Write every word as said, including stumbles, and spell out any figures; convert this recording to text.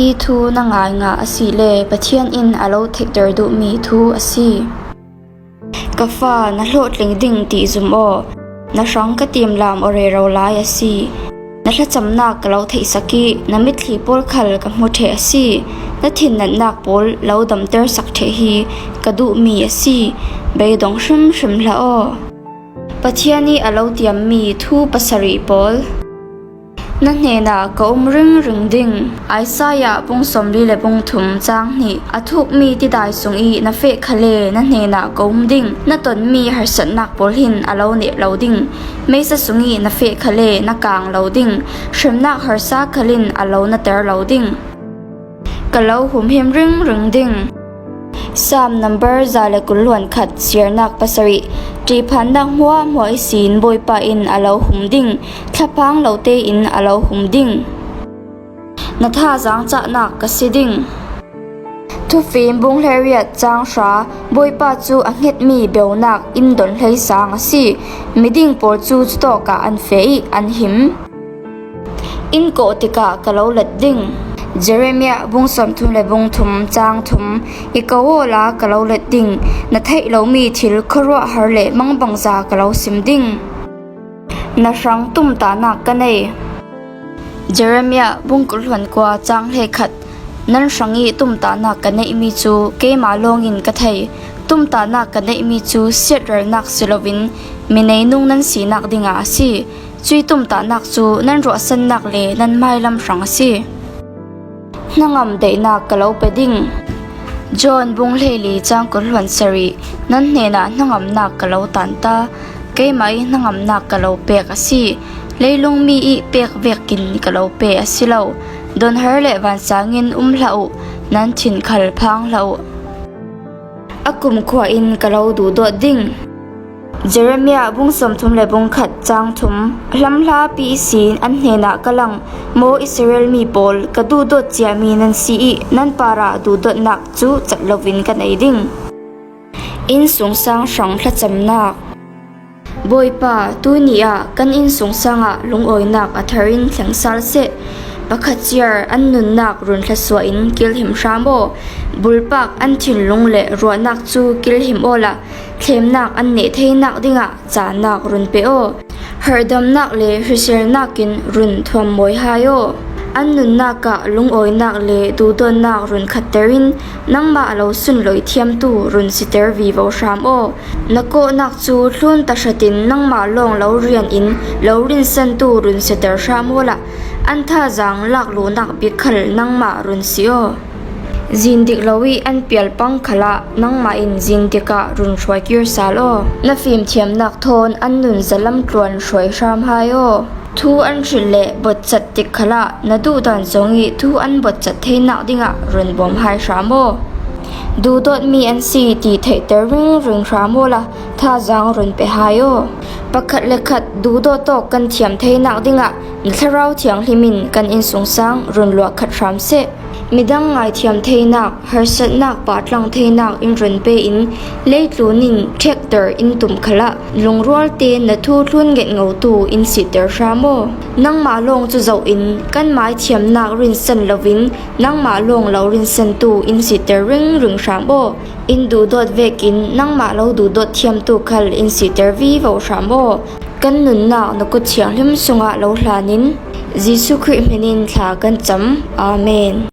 Hi thu na ngai ngah a si le Pathian in a lo theihter duhmi thu a si. Ka fa, na hlawhtling ding tih zum aw. Na hrang ka tiamlam aw rero lai a si. Na thlacamnak ka lo theihsak ih na mitthli pawl khal ka hmu ṭheh a si. Na thinnatnak pawl lo damter sak ṭheh hi ka duhmi a si. Beidong hrimhrim hlah aw. Pathian ih a lo tiammi thu pasarih pawl. Na hnenah ka um ringring ding. Isaiah bung sawmli le bung thum cang hnih. A thukmi tidai sungih na feh khal le na hnenah ka um ding. Na tonmi harsatnak pawl hin a lo neh lo ding. Meisa sungih na feh khal le na kang lo ding. Hremnak harsa khal in a lo na ter lo ding. Ka lo humhim ringring ding. Sam number za le kul hluan khat, siarnak pasarih. Ṭihphannak hmuahhmuah ihsin Bawipa in a lo hum ding. Thlaphang lo tein a lo hum ding. Na thazaang cahnak ka si ding. Thufim bung hleiriat cang hra. Bawipa cu a hngetmi beunak in don hleisang a si. Miding pawl cu cutawkah an feh ih an him. In kawh tikah ka lo let ding. Jeremiah bung sawmthum le bung thum cang thum. I ko awla ka lo let ding. Na theih lomi thil khuaruahhar le mangbangza ka lo sim ding. Na hrang tumtahnak ka nei. Jeremiah bung kul hluan kua cang hleikhat. Nan hrangih tumtahnak ka neihmi cu keimah lawngin ka thei. Tumtahnak ka neihmi cu siatralnak si loin mi neinung nan sinak dingah a si. Cuih tumtahnak cu nan ruahsannak le nan mailam hrang a si. Hnangam daihnak ka lo pe ding. John bung hleili cang kul hluan sarih. Nan hnenah hnangamnak ka lo tanta. Keimah ih hnangamnak ka lo pek a si. Leilungmi ih pek vekin ka lo pe a si lo. Donhar le vansangin um hlah uh. Nan thin khal phang hlah uh. A kumkhua in ka lo duhdawt ding. Jeremiah bung sawmthum le bung khat cang thum. Hlamhlapi ihsin an hnenah ka lang. Maw Israel mi pawl, ka duhdawt ciami nan si ih nan parah duhdawtnak cu cat loin ka nei ding. Innsungsang hrang thlacamnak. Bawipa, tuni ah kan innsungsang ah lungawinak a thar in thleng sal seh. Pakhat ciar an nunnak run thlasuah in kilhim hram aw. Bulpak an thinlung le ruahnak cu kilhim awla thlemnak an neh theinak dingah cahnak run pe aw. Harhdamnak le hriselnak in run thuammawi hai aw. An nunnak ah lungawinak le duhdawtnak run khatter in nangmah a lo sunlawih thiamtu run siter vivo hram aw. Na kawhnak cu thlun tahratin nangmah lawng lo rian in lo rinsantu run siter hram awla an thazaang lakluhnak bik khal nangmah run si aw. Zindik lo ih an pialpang khalah nangmah in zindikah run hruai kir sal aw. Na fimthiamnak thawn an nun zalam tluan hruai hram hai aw. Thu an hrilh le botcat tik khalah na duhdan zong ih thu an botcat theinak dingah run bawm hai hram aw. Duhdawtmi an si ti theihter ringring hram awla thazaang run pe hai aw. Pakhat le khat duhdawt awk kan thiam theinak dingah na Thlarau Thianghlim in kan innsungsang run luah khat hram seh. Midang ngaithiam theinak, harsatnak pahtlang theinak in run pe in leitlun in ṭhekter in tum khalah lungrualte na thu thlun ngetngotu in siter hram aw. Nangmah lawng cu zoh in kan maithiamnak rinsan loin nangmah lawng lo rinsantu in siter ringring hram aw. In duhdawt vekin nangmah lo duhdawt thiamtu khal in siter vivo hram aw. Kan nunnak na kut thianghlim sungah lo hlan in Jesuh Khrih hmin in thla kan cam. Amen.